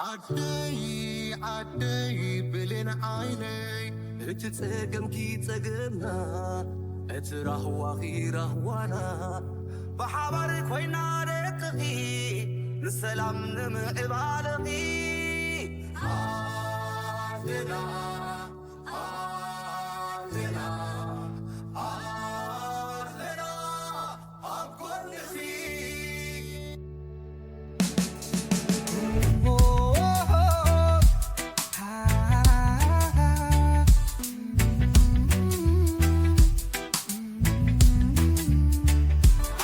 ዓደይ ዓደይ ብሌን ዓይነይ፣ እቲ ጸገምኪ ጸገምና፣ እቲ ራህዋኺ ራህዋና፣ ብሓባር ኮይና ደቅኺ ንሰላም ንምዕባለኺ። ዓድና ዓድና ዓድና ኣብ ጎንኺ።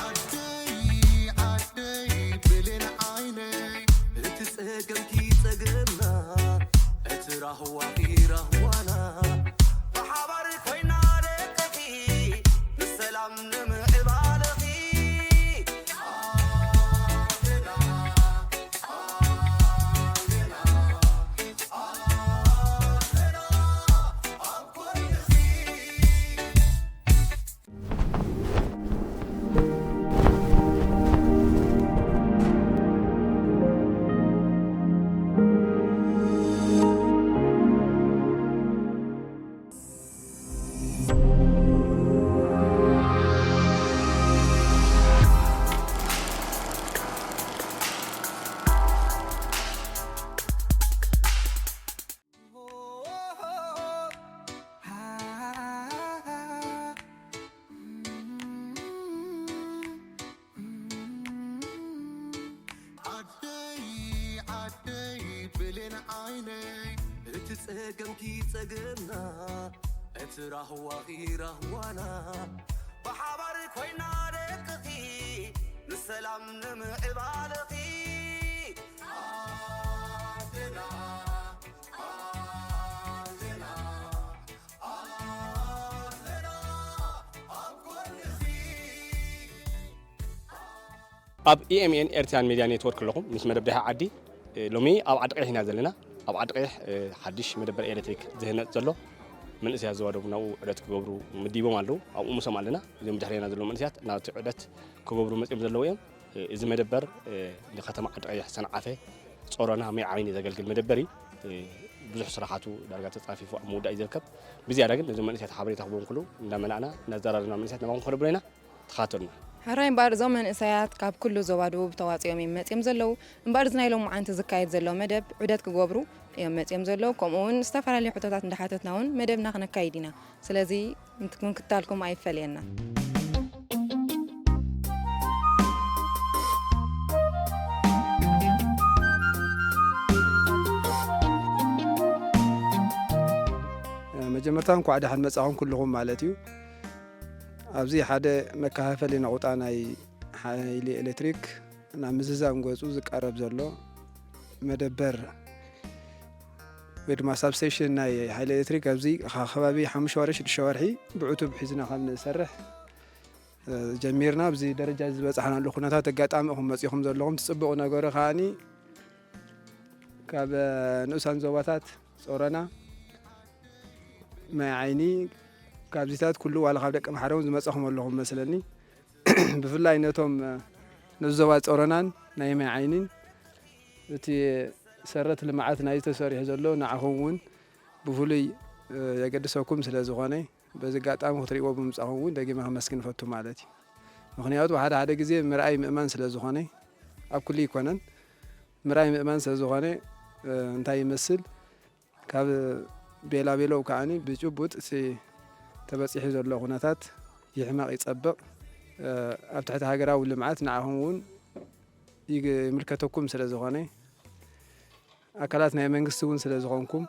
ዓደይ ዓደይ ብሌን ዓይነይ፣ እቲ ጸገምኪ ጸገምና፣ እቲ ራህዋኺ ራህዋና፣ ብሓባር ኮይና ደቅኺ ንሰላም ንምዕባለኺ። ዓድና ዓድና ዓድና ኣብ ጎንኺ። ዓደይ ዓደይ ብሌን ዓይነይ፣ እቲ ጸገምኪ ጸገምና፣ እቲ ራህዋኺ ራህዋና፣ ብሓባር ኮይና ደቅኺ ንሰላም ንምዕባለኺ። ዓድና ዓድና ዓድና ኣብ ጎንኺ። ኣብ E M N ኤርትራን ሜድያ ኔትወርክ ኣለኹም። ምስ መደብ ደሃ ዓዲ፣ እ፣ ሎሚ ኣብ ዓዲ ቀይሕ ኢና ዘለና። ኣብ ዓዲ ቀይሕ፣ እ፣ ሓድሽ መደበር ኤሌክትሪክ ዝህነጽ ዘሎ፣ መንእሰያት ዝዋደቡ ናብኡ ዑደት ክገብሩ ምዲቦም ኣለዉ። ኣብኡ ምሶም ኣለና። እዞም ብድሕሬና ዘለዉ መንእሰያት ናብቲ ዑደት ክገብሩ መጺኦም ዘለዉ እዮም። እ፣ እዚ መደበር፣ እ፣ ንከተማ ዓዲ ቀይሕ፣ ሰንዓፈ፣ ጾሮና፣ ማይ ዓይኒ ዘገልግል መደበር እዩ። እ፣ ብዙሕ ስራሓቱ ዳርጋ ተጻፊፉ ኣብ ምውዳእ እዩ ዝርከብ። ብዝያዳ ግን ነዞም መንእሰያት ሓበሬታ ክህቦም ክሉ እንዳመላእና፣ እናዘራረብና መንእሰያት ናባኹም ከነብሎ ኢና። ተኻተሉና። ሕራይ እምበኣር፣ እዞም መንእሰያት ካብ ኩሉ ዞባ ደቡብ ተዋጺኦም እዮም መጺኦም ዘለዉ። እምበኣር፣ እዚ ናይ ሎማዓንቲ ዝካየድ ዘሎ መደብ ዑደት ክገብሩ እዮም መጺኦም ዘለዉ። ከምኡ እውን ዝተፈላለዩ ሕቶታት እንዳሓተትና እውን መደብና ክነካይድ ኢና። ስለዚ ምት-፣ ምክትታልኩም ኣይፈለየና። መጀመርታ እንኳዕ ደሓን መጻኹም ኩልኹም ማለት እዩ። ኣብዚ ሓደ መከፋፈሊ ነቑጣ ናይ ሓይሊ ኤሌክትሪክ ናብ ምዝዛም ገጹ ዝቃረብ ዘሎ መደበር ወይ ድማ ሳብስቴሽን ናይ ሓይሊ ኤሌክትሪክ ኣብዚ ኸ-፣ ከባቢ ሓሙሽተ ወርሒ፣ ሽዱሽተ ወርሒ ብዕቱብ ሒዝና ከም ንሰርሕ፣ እ፣ ጀሚርና። ኣብዚ ደረጃ እዚ ዝበጻሕናሉ ኩነታት ኣጋጣሚ ኢኹም መጺኹም ዘለኹም። እቲ ጽቡቕ ነገሩ ከኣኒ ካብ ንኡሳን ዞባታት ጾሮና፣ ማይ ዓይኒ፣ ካብዚታት ኩሉ ዋላ ካብ ደቂ ማሕረ እውን ዝመጻኹም ኣለኹም መስለኒ። ብፍላይ ነቶም፣ እ፣ ንኡስ ዞባ ጾሮናን ናይ ማይ ዓይኒን እቲ ሰረት ልምዓት ናይ ተሰሪሑ ዘሎ ንዓኹም እውን ብፍሉይ፣ እ፣ የገድሰኩም ስለ ዝኾነ በዚ ኣጋጣሚ ክትርእይዎ ብምምጻኹም እውን ደጊመ ከመስግን እፈቱ ማለት እዩ። ምኽንያቱ ሓደ ሓደ ግዜ ምርኣይ ምእማን ስለ ዝኾነ ኣብ ኩሉ ይኮነን። ምርኣይ ምእማን ስለ ዝኾነ፣ እ፣ እንታይ ይመስል ካብ ቤላ ቤለው ከኣኒ ብጭቡጥ እቲ ተበጺሑ ዘሎ ኩነታት ይሕመቕ ይጸብቕ። እ፣ ኣብ ትሕቲ ሃገራዊ ልምዓት ንዓኹም እውን ይግ-፣ ይምልከተኩም ስለ ዝኾነ፣ ኣካላት ናይ መንግስቲ እውን ስለ ዝኾንኩም፣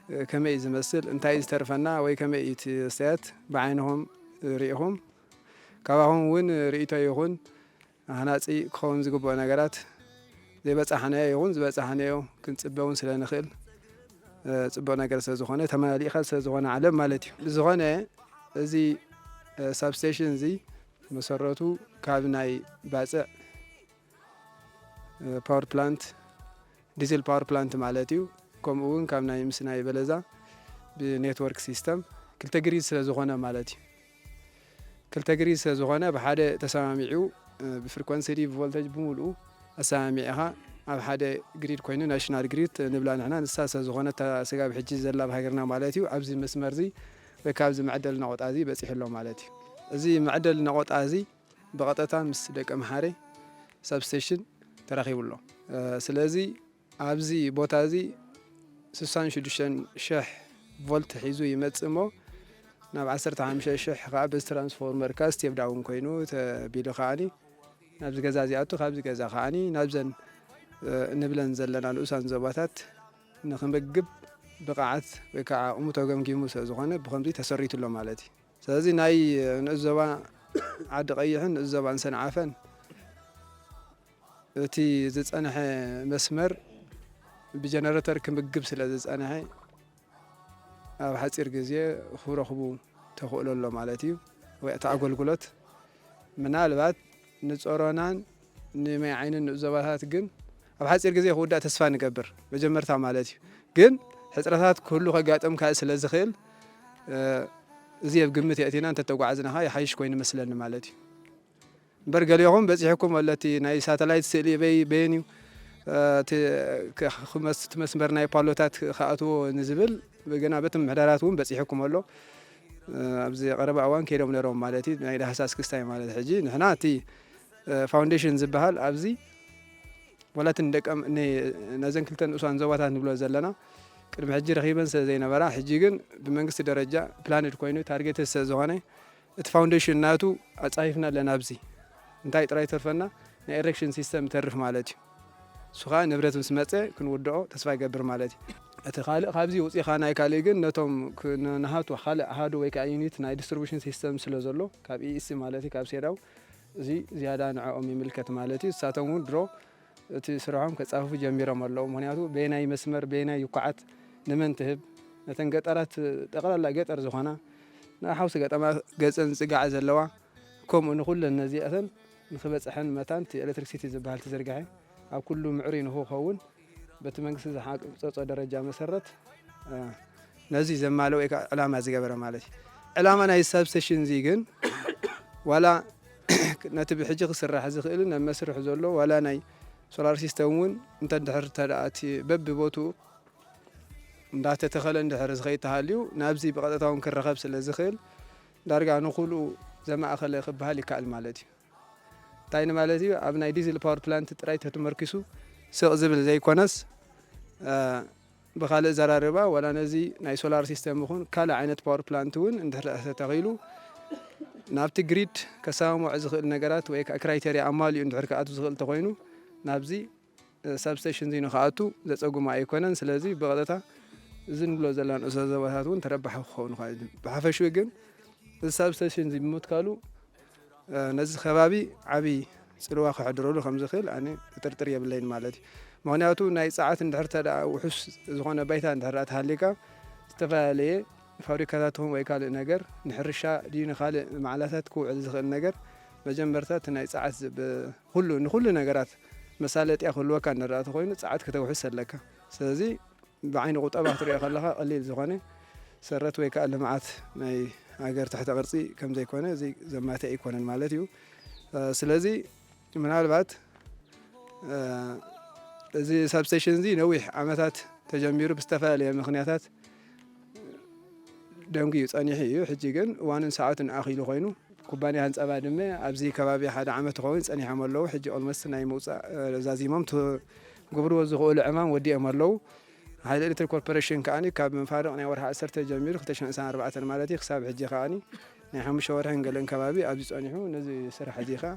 እ፣ ከመይ እዩ ዝመስል፣ እንታይ እዩ ዝተርፈና ወይ ከመይ እዩ እቲ ኣስተያየት ብዓይንኹም ርኢኹም፣ ካባኹም እውን ርእይቶ ይኹን ሃናጺ ክኸውን ዝግብኦ ነገራት ዘይበጻሕናዮ ይኹን ዝበጻሕናዮ ክንጽበ እውን ስለ ንኽእል፣ እ፣ ጽቡቕ ነገር ስለ ዝኾነ፣ ተመሊእካ ስለ ዝኾነ ዓለም ማለት እዩ። ብዝኾነ እዚ፣ እ፣ ሳብስቴሽን እዚ መሰረቱ ካብ ናይ ባጽዕ፣ እ፣ ፓወር ፕላንት፣ ዲዝል ፓወር ፕላንት ማለት እዩ። ከምኡ እውን ካብ ናይ ምስ ናይ በለዛ ብኔትወርክ ሲስተም ክልተ ግሪድ ስለ ዝኾነ ማለት እዩ። ክልተ ግሪድ ስለ ዝኾነ ብሓደ ተሰማሚዑ፣ እ፣ ብፍሪኮንሲ ድዩ ብቮልተጅ ብምሉኡ ኣሰማሚዕኻ ኣብ ሓደ ግሪድ ኮይኑ፣ ናሽናል ግሪድ ንብላ ንሕና፣ ንሳ ሰብ ዝኾነ እታ ስጋብ ሕጂ ዘላ ኣብ ሃገርና ማለት እዩ። ኣብዚ መስመር እዚ ወይ ካብዚ መዕደሊ ነቖጣ እዚ በፂሑ ኣሎ ማለት እዩ። እዚ መዕደሊ ነቖጣ እዚ ብቐጥታ ምስ ደቂ መሓሬ ሳብስቴሽን ተራኺቡ ኣሎ። ስለዚ ኣብዚ ቦታ እዚ ስሳን ሽዱሽተን ሽሕ ቮልት ሒዙ ይመጽእ እሞ፣ ናብ ዓሰርተ ሓሙሽተ ሽሕ ከዓ በዚ ትራንስፎርመር ከዓ ስቴፕ ዳውን ኮይኑ ተቢሉ ከዓኒ ናብዚ ገዛ እዚ ኣቱ፣ ካብዚ ገዛ ከዓኒ ናብዘን ንብለን ዘለና ንኡሳን ዞባታት ንክምግብ ብቕዓት ወይ ከዓ ዓቕሙ ተገምጊሙ ስለ ዝኾነ ብኸምዚ ተሰሪቱ ኣሎ ማለት እዩ። ስለዚ ናይ ንኡስ ዞባ ዓዲ ቀይሕን ንኡስ ዞባን ሰንዓፈን እቲ ዝጸንሐ መስመር ብጀነረተር ክምግብ ስለ ዝጸንሐ፣ ኣብ ሓጺር ግዜ ክረኽቡ ተኽእሎ ኣሎ ማለት እዩ። ወይ እቲ ኣገልግሎት ምናልባት ንጾሮናን ንማይ ዓይንን ንኡስ ዞባታት ግን ኣብ ሓጺር ግዜ ክውዳእ ተስፋ ንገብር፣ መጀመርታ ማለት እዩ። ግን ሕጽረታት ክህሉ ከጋጥም ከኣ ስለ ዝኽእል፣ እዚ ኣብ ግምት የእቲና እንተተጓዕዝና ከኣ ይሓይሽ ኮይኑ መስለኒ ማለት እዩ። እምበር ገሊኹም በጺሕኩም ኣሎ፣ እቲ ናይ ሳተላይት ስእሊ በይ-፣ በየን እዩ፣ እቲ መስመር ናይ ፓሎታት ክኣትዎ ንዝብል ገና በቲ ምሕዳራት እውን በጺሕኩም ኣሎ። ኣብዚ ቀረባ እዋን ከይዶም ነይሮም ማለት እዩ፣ ናይ ዳህሳስ ክስታይ ማለት። ሕጂ ንሕና እቲ ፋውንዴሽን ዝበሃል ኣብዚ ወላትን ደቀም ነዘን ክልተ ንኡሳን ዞባታት ንብሎ ዘለና ቅድሚ ሕጂ ረኺበን ስለ ዘይነበራ፣ ሕጂ ግን ብመንግስቲ ደረጃ ፕላንድ ኮይኑ ታርጌት ስለ ዝኾነ እቲ ፋውንዴሽን ናቱ ኣጻፊፍና ኣለና። ኣብዚ እንታይ ጥራይ ተርፈና ናይ ኤሬክሽን ሲስተም ተርፍ ማለት እዩ። እሱ ኸዓ ንብረት ምስ መጸ ክንውድኦ ተስፋ ይገብር ማለት እዩ። እቲ ካልእ ካብዚ ውፂኻ ናይ ካልእ ግን ነቶም ክ-፣ ን-፣ ንሃቱ ካልእ ኣሃዱ ወይ ከዓ ዩኒት ናይ ዲስትሪቡሽን ሲስተም ስለ ዘሎ ካብ ኢኢሲ ማለት እዩ ካብ ሴዳው እዚ ዝያዳ ንዕኦም ይምልከት ማለት እዩ። እሳቶም እውን ድሮ እቲ ስርሖም ከጻፍፉ ጀሚሮም ኣለዉ። ምኽንያቱ በየናይ መስመር በየናይ ይኳዓት ንመን ትህብ ነተን ገጠራት ጠቕላላ ገጠር ዝኾና ናይ ሓውሲ ገጠማ ገጸን ዝጽጋዓ ዘለዋ ከምኡ ንኹለን ነዚኣተን ንኽበጽሐን መታን እቲ ኤሌክትሪክሲቲ ዝበሃል ተዘርግሐ ኣብ ኩሉ ምዕሩይ ንኽኸውን በቲ መንግስቲ ዝሓቀጸጾ ደረጃ መሰረት ነዚ ዘማለወ ወይ ከዓ ዕላማ ዝገበረ ማለት እዩ። ዕላማ ናይ ሳብስቴሽን እዚ ግን ዋላ ነቲ ብሕጂ ክስራሕ ዝኽእልን ኣብ መስርሕ ዘሎ ዋላ ናይ ሶላር ሲስተም እውን እንተ ድሕር ተደኣ እቲ በብቦትኡ እንዳተተኸለ እንድሕር ዝኸይድ ተሃልዩ ናብዚ ብቐጥታ እውን ክረኸብ ስለ ዝኽእል ዳርጋ ንኹሉ ዘማእኸለ ክበሃል ይከኣል ማለት እዩ። እንታይ ንማለት እዩ? ኣብ ናይ ዲዝል ፓወር ፕላንት ጥራይ ተተመርኪሱ ስቕ ዝብል ዘይኮነስ፣ እ፣ ብኻልእ ዘራርባ ዋላ ነዚ ናይ ሶላር ሲስተም ይኹን ካልእ ዓይነት ፓወር ፕላንት እውን እንድሕር ተተኺሉ ናብቲ ግሪድ ከሰማምዖ ዝኽእል ነገራት ወይ ከዓ ክራይቴርያ ኣማሊኡ እንድሕር ክኣቱ ዝኽእል ተኾይኑ ናብዚ ሳብስቴሽን እዚ ንኽኣቱ ዘጸጉማ ኣይኮነን። ስለዚ ብቐጥታ እዚ ንብሎ ዘለና ንኡሰ ዞባታት እውን ተረባሒ ክኸውን ይኽእል እዩ። ብሓፈሽኡ ግን እዚ ሳብስቴሽን እዚ ብምትካሉ፣ እ፣ ነዚ ከባቢ ዓቢ ጽልዋ ከሕድረሉ ከም ዝኽእል ኣነ ክጥርጥር የብለይን ማለት እዩ። ምኽንያቱ ናይ ጸዓት እንድሕር ተደኣ ውሑስ ዝኾነ ባይታ እንድሕር ደኣ ተሃሊካ ዝተፈላለየ ፋብሪካታት ይኹን ወይ ካልእ ነገር ንሕርሻ ድዩ ንኻልእ ማዕላታት ክውዕል ዝኽእል ነገር መጀመርታ እቲ ናይ ጸዓት ዝ-፣ ብ-፣ ኩሉ፣ ንኹሉ ነገራት መሳለጥያ ክህልወካ እንድሕር ደኣ ተኾይኑ ጸዓት ከተውሕስ ኣለካ። ስለዚ ብዓይኒ ቁጠባ ክትሪኦ ከለኻ ቀሊል ዝኾነ ሰረት ወይ ከዓ ልምዓት ናይ ሃገር ትሕተ ቅርጺ ከም ዘይኮነ እዚ ዘማትእ ኣይኮነን ማለት እዩ። እ፣ ስለዚ ምናልባት፣ እ፣ እዚ ሳብስቴሽን እዚ ነዊሕ ዓመታት ተጀሚሩ ብዝተፈላለየ ምኽንያታት ደንጉዩ ጸኒሑ እዩ። ሕጂ ግን እዋኑን ሰዓቱን ኣኺሉ ኮይኑ ኩባንያ ህንጻ ባድመ ኣብዚ ከባቢ ሓደ ዓመት ክኸውን ጸኒሖም ኣለዉ። ሕጂ ኦልሞስት ናይ ምውጻእ፣ እ፣ ዛዚሞም ት-፣ ክገብርዎ ዝኽእሉ ዕማም ወዲኦም ኣለዉ። ሓይሊ ኤሌክትሪክ ኮርፖሬሽን ከኣኒ ካብ ምፋርቕ ናይ ወርሒ ዓሰርተ ጀሚሩ ክልተ ሽሕን ዕስራን ኣርባዕተን ማለት እዩ ክሳብ ሕጂ ከኣኒ ናይ ሓሙሽተ ወርሕን ገለን ከባቢ ኣብዚ ጸኒሑ ነዚ ስራሕ እዚ ከኣ፣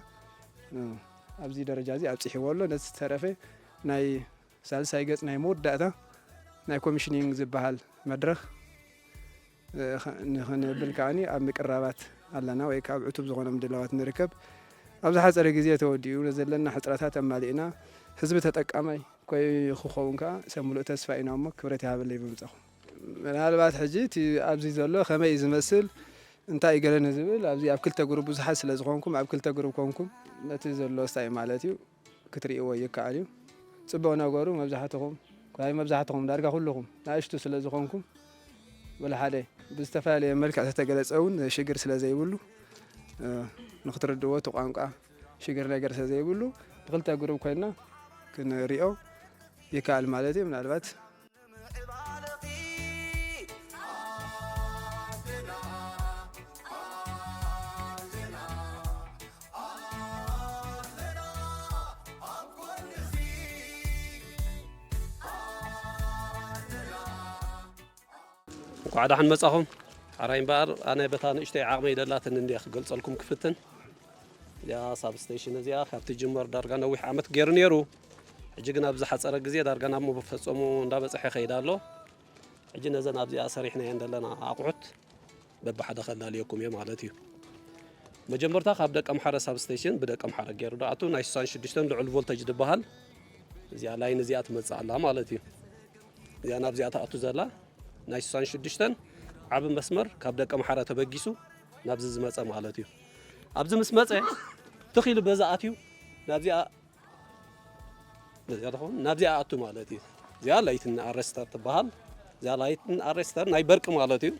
እ፣ ኣብዚ ደረጃ እዚ ኣብጺሕዎ ኣሎ። ነዚ ዝተረፈ ናይ ሳልሳይ ገጽ ናይ መወዳእታ ናይ ኮሚሽኒንግ ዝበሃል መድረኽ፣ እ፣ ኸ-፣ ንኽንብል ከኣኒ ኣብ ምቅራባት ኣለና ወይ ከዓ ኣብ ዕቱብ ዝኾነ ምድላዋት ንርከብ። ኣብ ዝሓጸረ ግዜ ተወዲኡ፣ ነዘለና ሕጽረታት ኣማሊእና ህዝቢ ተጠቃማይ ኮይ-፣ ክኸውን ከኣ ሰብ ምሉእ ተስፋ ኢና እሞ ክብረት ይሃበለይ ብምጻኹም። ምናልባት ሕጂ እቲ ኣብዚ ዘሎ ከመይ እዩ ዝመስል፣ እንታይ እዩ ገለ ንዝብል፣ ኣብዚ ኣብ ክልተ ግሩፕ ብዙሓት ስለ ዝኾንኩም፣ ኣብ ክልተ ግሩፕ ኮንኩም ነቲ ዘሎ ስታይ ማለት እዩ ክትርእይዎ ይከኣል እዩ። ጽቡቕ ነገሩ መብዛሕትኹም፣ ካይ መብዛሕትኹም ዳርጋ ኩልኹም ንኣሽቱ ስለ ዝኾንኩም፣ ወላ ሓደ ብዝተፈላለየ መልክዕ ዝተገለጸ እውን ሽግር ስለ ዘይብሉ፣ እ፣ ንክትርድዎ እቲ ቋንቋ ሽግር ነገር ስለ ዘይብሉ፣ ብክልተ ግሩፕ ኮይንና ክንሪኦ ይከኣል ማለት እዩ። ምናልባት እንኳዕ ደሓን መጻኹም። ሓራይ እምበኣር ኣነ በታ ንእሽተይ ዓቕመይ ደላትኒ እንድየ ክገልጸልኩም ክፍትን። እዚኣ ሳብስቴሽን እዚኣ ካብ ትጅመር ዳርጋ ነዊሕ ዓመት ገይሩ ነይሩ። ሕጂ ግን ኣብ ዝሓጸረ ግዜ ዳርጋ ናብ መፈጸሙ እንዳበጽሐ ይኸይድ ኣሎ። ሕጂ ነዘን ኣብዚኣ ሰሪሕናየን ዘለና ኣቑሑት በብሓደ ከላልየኩም እየ ማለት እዩ። መጀመርታ ካብ ደቀምሓረ ሳብስቴሽን ብደቀምሓረ ገይሩ ደኣቱ ናይ ስሳን ሽዱሽተን ልዑል ቮልተጅ ዝበሃል እዚኣ ላይን እዚኣ ትመጽእ ኣላ ማለት እዩ። እዚኣ ናብዚኣ ትኣቱ ዘላ ናይ ስሳን ሽዱሽተን ዓቢ መስመር ካብ ደቀምሓረ ተበጊሱ ናብዚ ዝመጸ ማለት እዩ። ኣብዚ ምስ መጸ ትኽ ኢሉ በዛ ኣትዩ ናብዚኣ በዚኣ ትኸውን ናብዚኣ ኣቱ ማለት እዩ። እዚኣ ላይትን ኣረስተር ትበሃል። እዚኣ ላይትን ኣረስተር ናይ በርቂ ማለት እዩ።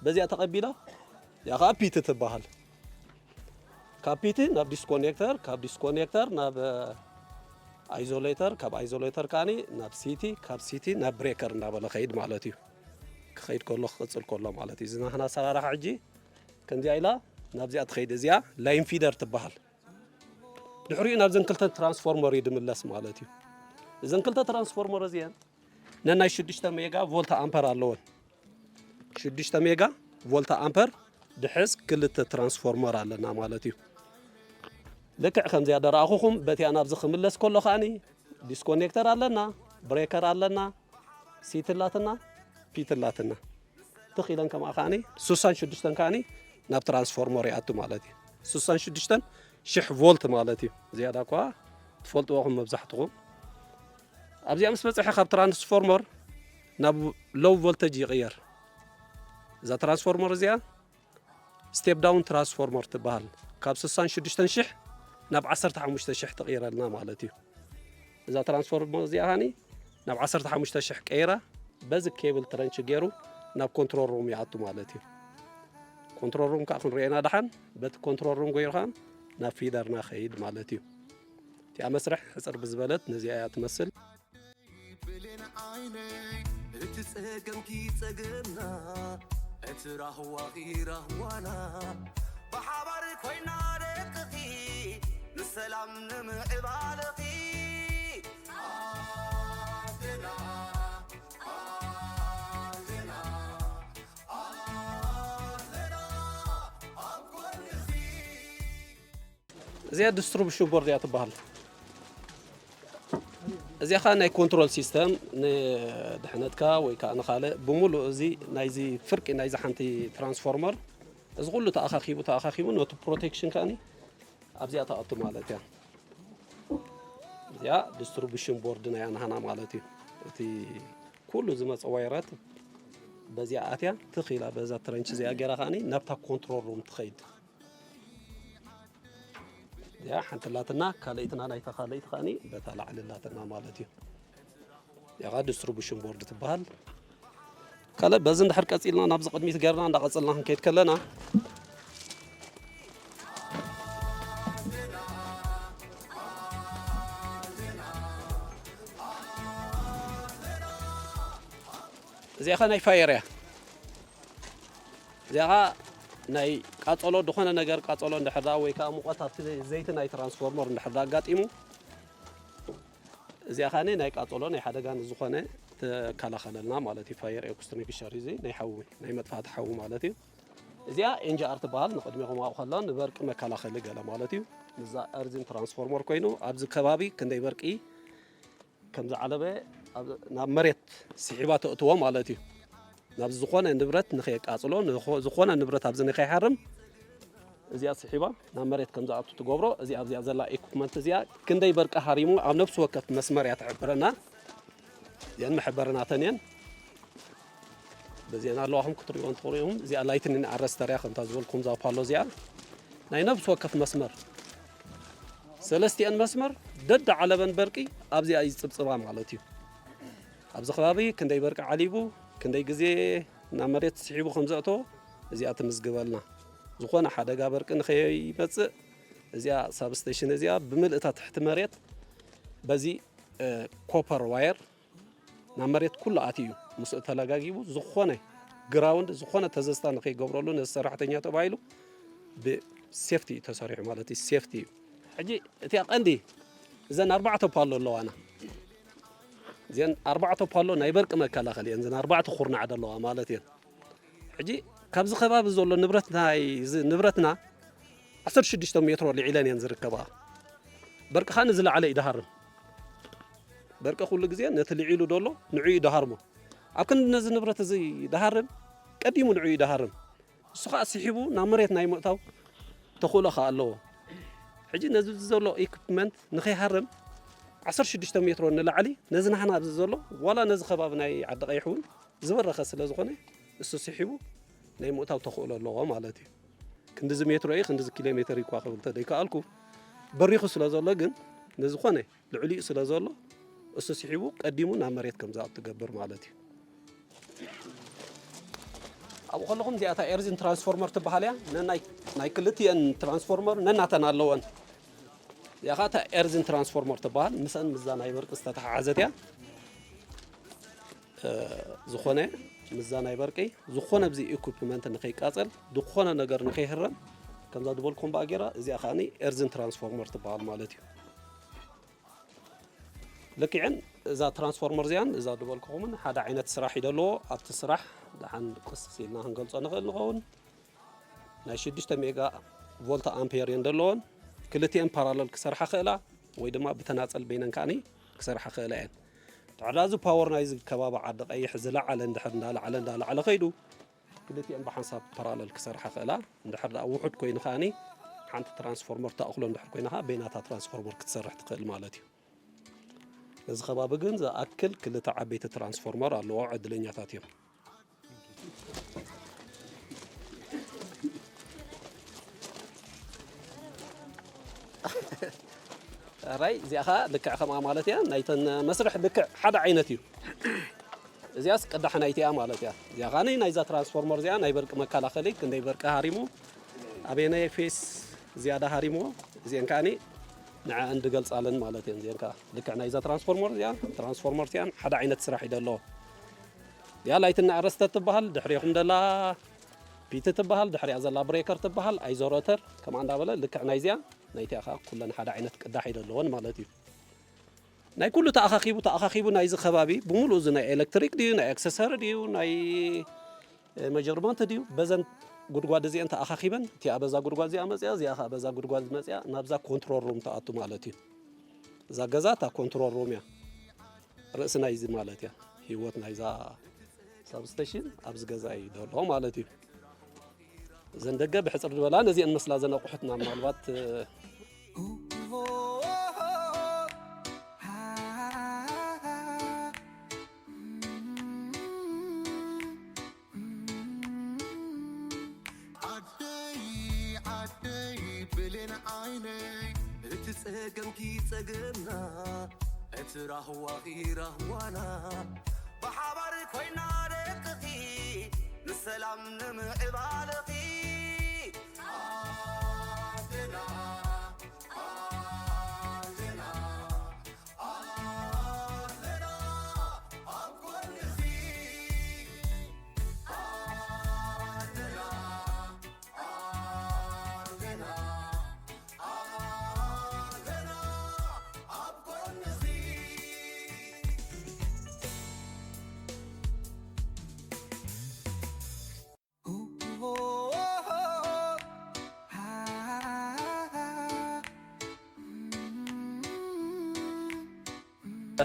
በዚኣ ተቐቢላ እዚኣ ከዓ ፒት ትበሃል። ካብ ፒት ናብ ዲስኮኔክተር፣ ካብ ዲስኮኔክተር ናብ ኣይዞሌተር፣ ካብ ኣይዞሌተር ከዓኒ ናብ ሲቲ፣ ካብ ሲቲ ናብ ብሬከር እናበለ ከይድ ማለት እዩ። ክኸይድ ከሎ ክቕፅል ከሎ ማለት እዩ። እዚ ናህና ኣሰራርሓ ሕጂ ከምዚኣ ኢላ ናብዚኣ ትኸይድ። እዚኣ ላይን ፊደር ትበሃል። ድሕሪኡ ናብዘን ክልተ ትራንስፎርመር እዩ ድምለስ ማለት እዩ። እዘን ክልተ ትራንስፎርመር እዚአን ነናይ ሽዱሽተ ሜጋ ቮልት ኣምፐር ኣለወን። ሽዱሽተ ሜጋ ቮልት ኣምፐር ድሕዝ ክልተ ትራንስፎርመር ኣለና ማለት እዩ። ልክዕ ከምዚኣ ደረኣኹኹም በቲኣ ናብዚ ክምለስ ከሎ ከዓኒ ዲስኮኔክተር ኣለና፣ ብሬከር ኣለና፣ ሲትላትና ፒትላትና ትኽ ኢለን ከምኣ ከዓኒ ስሳን ሽዱሽተን ከዓኒ ናብ ትራንስፎርመር ይኣቱ ማለት እዩ። ስሳን ሽዱሽተን ሽሕ ቮልት ማለት እዩ። ዝያዳ እኳ ትፈልጥዎ ኹም መብዛሕትኹም። ኣብዚኣ ምስ በፅሐ ካብ ትራንስፎርመር ናብ ሎው ቮልተጅ ይቕየር። እዛ ትራንስፎርመር እዚኣ ስቴፕ ዳውን ትራንስፎርመር ትበሃል። ካብ ስሳን ሽዱሽተን ሽሕ ናብ ዓሰርተ ሓሙሽተ ሽሕ ትቕይረልና ማለት እዩ። እዛ ትራንስፎርመር እዚኣ ሃኒ ናብ ዓሰርተ ሓሙሽተ ሽሕ ቀይራ በዚ ኬብል ትረንች ገይሩ ናብ ኮንትሮል ሩም ይኣቱ ማለት እዩ። ኮንትሮል ሩም ከዓ ክንሪኤና ደሓን በቲ ኮንትሮል ሩም ገይሩ ከዓ ናብ ፊደርና ከይድ ማለት እዩ። እቲኣ መስርሕ ሕፅር ብዝበለት ነዚኣ እያ ትመስል። ብሌን ዓይነይ እቲ ጸገምኪ ጸገምና እቲ ራህዋኺ ራህዋና ብሓባር ኮይና ደቅኺ ንሰላም ንምዕባለኺ ኣዴና ኣዴና ኣዴና ኣብ ጎንኺ እዚኣ ዲስትሪቡሽን ቦርድ እያ ትበሃል። እዚኣ ኸዓ ናይ ኮንትሮል ሲስተም ንድሕነትካ ወይ ከዓ ንኻልእ ብምሉእ እዚ ናይዚ ፍርቂ ናይዚ ሓንቲ ትራንስፎርመር እዚ ኩሉ ተኣኻኺቡ ተኣኻኺቡ ነቲ ፕሮቴክሽን ከዓኒ ኣብዚኣ ተኣቱ ማለት እያ። እዚኣ ዲስትሪቡሽን ቦርድ ናይ ኣንሃና ማለት እዩ። እቲ ኩሉ ዝመፀ ዋይራት በዚኣ ኣትያ ትኽ ኢላ በዛ ትረንች እዚኣ ገይራ ከዓኒ ናብታ ኮንትሮል ሩም ትኸይድ። እዚኣ ሓንቲ ላትና ካልኣይትና ናይታ ካልኣይቲ ከዓኒ በታ ላዕሊ ላትና ማለት እዩ። እዚኣ ከዓ ዲስትሪቡሽን ቦርድ ትበሃል። ካልእ በዚ እንድሕር ቀፂልና ናብዚ ቅድሚት ገይርና እንዳቐፅልና ክንከይድ ከለና እዚኣ ኸ ናይ ፋየር እያ። እዚኣ ኸ ናይ ቃፀሎ ዝኾነ ነገር ቃፀሎ እንድሕር ደኣ ወይ ከዓ ሙቐት ኣብቲ ዘይ- ዘይቲ ናይ ትራንስፎርመር እንድሕር ደኣ ኣጋጢሙ እዚኣ ኸ ናይ ቃፀሎ ናይ ሓደጋ ንዝኾነ ትከላኸለልና ማለት እዩ። ፋየር ኤክስቲንጉሸር እዚ ናይ ሓዊ ናይ መጥፋእቲ ሓዊ ማለት እዩ። እዚኣ ኤንጂኣር ትበሃል። ንቕድሚኹም ኣብኡ ከሎ ንበርቂ መከላኸሊ ገለ ማለት እዩ። ንዛ እርዚን ትራንስፎርመር ኮይኑ ኣብዚ ከባቢ ክንደይ በርቂ ከም ዝዓለበ ኣብ- ናብ መሬት ስሒባ ተእትዎ ማለት እዩ። ናብ ዝኾነ ንብረት ንኸየቃፅሎ ንኾ- ዝኾነ ንብረት ኣብዚ ንኸይሃርም እዚኣ ስሒባ ናብ መሬት ከም ዝኣቱ ትገብሮ። እዚኣ ኣብዚኣ ዘላ ኢኩፕመንት እዚኣ ክንደይ በርቂ ሃሪሙ ኣብ ነፍሲ ወከፍ መስመር እያ ትሕብረና። እዚኣን መሐበሪ ናተን እየን። በዚአን ኣለዋኹም ክትሪእዎ እንትኽእሉ ኢኹም። እዚኣ ላይትኒን ኣረስተር እያ ከምታ ዝበልኩም ዛፓሎ እዚኣ ናይ ነፍሲ ወከፍ መስመር ሰለስቲአን መስመር ደዳ ዓለበን በርቂ ኣብዚኣ እዩ ዝፅብፅባ ማለት እዩ። ኣብዚ ከባቢ ክንደይ በርቂ ዓሊቡ ክንደይ ግዜ ናብ መሬት ስሒቡ ከም ዘእቶ እዚኣ ትምዝግበልና። ዝኾነ ሓደጋ በርቂ ንኸይመፅእ እዚኣ ሳብስቴሽን እዚኣ ብምልእታ ትሕቲ መሬት በዚ ኮፐር ዋየር ናብ መሬት ኩሉ ኣትዩ ምስኡ ተለጋጊቡ ዝኾነ ግራውንድ ዝኾነ ተዘዝታ ንኸይገብረሉ ነዚ ሰራሕተኛ ተባሂሉ ብሴፍቲ እዩ ተሰሪሑ ማለት እዩ። ሴፍቲ እዩ። ሕጂ እቲኣ ቀንዲ እዘን ኣርባዕተ ፓሎ ኣለዋና። እዘን ኣርባዕተ ፓሎ ናይ በርቂ መከላኸሊ እየን። እዘን ኣርባዕተ ኩርናዕ ዘለዋ ማለት እየን። ሕጂ ካብዚ ከባቢ ዘሎ ንብረት ናይ እዚ ንብረትና ዓሰርተ ሽዱሽተ ሜትሮ ልዒለን እየን ዝርከባ። በርቂ ኸኣ ንዝለዓለ እዩ ድሃርም። በርቂ ኩሉ ግዜ ነቲ ልዒሉ ደሎ ንዑ እዩ ድሃርሞ። ኣብ ክንዲ ነዚ ንብረት እዚ ድሃርም ቀዲሙ ንዑ እዩ ድሃርም። እሱ ኸኣ ስሒቡ ናብ መሬት ናይ ምእታው ተኽእሎ ኸኣ ኣለዎ። ሕጂ ነዚ ዘሎ ኢኩፕመንት ንኸይሃርም ዓሰርተ ሽዱሽተ ሜትሮ ንላዕሊ ነዚ ናህና ኣብዚ ዘሎ ዋላ ነዚ ከባቢ ናይ ዓዲ ቀይሕ እውን ዝበረኸ ስለ ዝኾነ እሱ ስሒቡ ናይ ምእታው ተኽእሎ ኣለዎ ማለት እዩ። ክንድዚ ሜትሮ እዩ ክንድዚ ኪሎ ሜትር እዩ እኳ ክብል ተደይከኣልኩ በሪኹ ስለ ዘሎ ግን ንዝኾነ ልዕሊኡ ስለ ዘሎ እሱ ስሒቡ ቀዲሙ ናብ መሬት ከም ዝኣቱ ትገብር ማለት እዩ። ኣብኡ ከለኹም እዚኣታ ኤርዚን ትራንስፎርመር ትበሃል እያ። ነናይ ናይ ክልቲኤን ትራንስፎርመር ነናተን ኣለወን። እዚኣ ኸዓ እታ ኤርዚን ትራንስፎርመር ትበሃል። ምስአን ምዛ ናይ በርቂ ዝተተሓሓዘት እያ። ዝኾነ ምዛ ናይ በርቂ ዝኾነ ብዚ ኢኩፕመንት ንኸይቃጸል ዝኾነ ነገር ንኸይህረም ከምዛ ዝበልኩም ብኣ ጌራ እዚኣ ከዓኒ ኤርዝን ትራንስፎርመር ትበሃል ማለት እዩ። ልክዕን እዛ ትራንስፎርመር እዚኣን እዛ ዝበልኩኹምን ሓደ ዓይነት ስራሕ እዩ ዘለዎ። ኣብቲ ስራሕ ደሓን ቅስ ኢልና ክንገልጾ ንኽእል ንኸውን። ናይ ሽዱሽተ ሜጋ ቮልት ኣምፔር እየን ዘለዎን። ክልቲኤን ፓራለል ክሰርሓ ክእላ ወይ ድማ ብተናጸል በይነን ከዓኒ ክሰርሓ ክእላ እየን። ድሕር እዚ ፓወር ናይዚ ከባቢ ዓዲ ቀይሕ ዝለዓለ እንድሕር እንዳለዓለ እንዳለዓለ ከይዱ ክልቲኤን ብሓንሳብ ፓራለል ክሰርሓ ክእላ። እንድሕር ደኣ ውሑድ ኮይኑ ከዓኒ ሓንቲ ትራንስፎርመር ተኣኽሎ እንድሕር ኮይና ከዓ በይናታ ትራንስፎርመር ክትሰርሕ ትኽእል ማለት እዩ። እዚ ከባቢ ግን ዝኣክል ክልተ ዓበይቲ ትራንስፎርመር ኣለዎ። ዕድለኛታት እዮም። ራይ እዚኣ ኸዓ ልክዕ ከምኣ ማለት እያ። ናይተን መስርሕ ልክዕ ሓደ ዓይነት እዩ። እዚኣስ ቅዳሕ ናይቲ እያ ማለት እያ። እዚኣ ኸዓኒ ናይዛ ትራንስፎርመር እዚኣ ናይ በርቂ መከላኸሊ ክንደይ በርቂ ሃሪሙ ኣበየናይ ፌስ ዝያዳ ሃሪምዎ እዚአን ከዓኒ ንዐ እንድገልጻለን ማለት እየን። እዚአን ከዓ ልክዕ ናይዛ ትራንስፎርመር እዚኣ ትራንስፎርመር እዚኣን ሓደ ዓይነት ስራሕ እዩ ደለዎ። እዚኣ ላይትና ኣረስተት ትበሃል፣ ድሕሬኹም ደላ ፒቲ ትበሃል፣ ድሕሪኣ ዘላ ብሬከር ትበሃል፣ ኣይዞረተር ከምኣ እንዳበለ ልክዕ ናይዚኣ ናይቲኣ ከዓ ኩለን ሓደ ዓይነት ቅዳሕ እዩ ደለወን ማለት እዩ። ናይ ኩሉ ተኣኻኺቡ ተኣኻኺቡ ናይዚ ከባቢ ብምሉእ እዚ ናይ ኤሌክትሪክ ድዩ ናይ ኣክሰሰሪ ድዩ ናይ መጀርመንት ድዩ በዘን ጉድጓድ እዚአን ተኣኻኺበን እቲኣ በዛ ጉድጓድ እዚኣ መፅያ እዚኣ ከዓ በዛ ጉድጓድ መፅያ ናብዛ ኮንትሮል ሩም ተኣቱ ማለት እዩ። እዛ ገዛ እታ ኮንትሮል ሩም እያ። ርእሲ ናይዚ ማለት እያ። ህይወት ናይዛ ሳብስቴሽን ኣብዚ ገዛ እዩ ዘሎ ማለት እዩ። እዘን ደገ ብሕፅር ዝበላ ነዚአን መስላ ዘን ኣቑሑትና ምናልባት ዓደይ ዓደይ ብሌን ዓይነይ እቲ ጸገምኪ ጸገምና እቲ ራህዋኺ ራህዋና ብሓባር ኮይና ደቅኺ ንሰላም ንምዕባለኺ ዓድና ዓድና